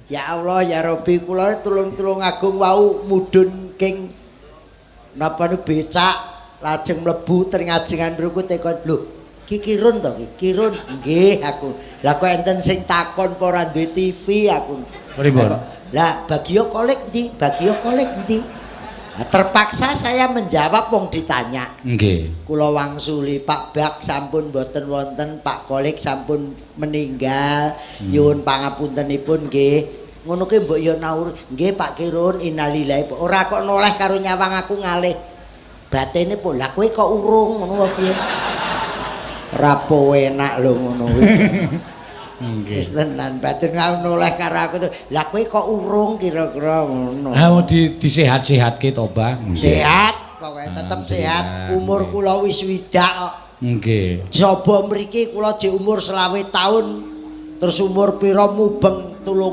Ya Allah ya Rabbi, kula tulung-tulung agung wau mudhun king napa nu becak lajeng mlebu teng ngajengan mriku tekon, "Lho, ki Kirun to ki?" "Kirun." "Nggih aku." "Lah kok enten sing takon apa ora duwe TV aku?" Pripun? "Lah Bagio Kolik ndi? Bagio Kolik ndi?" Nah, terpaksa saya menjawab wong ditanya. Nggih. Kula wangsuli, "Pak Bak sampun boten wonten, Pak Kolik sampun meninggal. Nyuwun pangapuntenipun nggih." Ngono ki mbok ya naur, "Nggih Pak Kirun, innalillahi." Ora kok noleh karo nyawang aku ngalih. Batine po, "Lah kowe kok urung ngono apa piye?" Ora enak lho ngono kuwi. Nggih. Wis tenan batin ngau noleh karo aku tuh. "Lah kowe kok urung?" kira-kira ngono. Lah mau di disehat-sehatke to, Bang. Sehat, pokoknya tetep sehat. Umur kula wis 60 kok. Nggih. Coba mriki kula jek umur 25 tahun. Terus umur pira mubeng tulung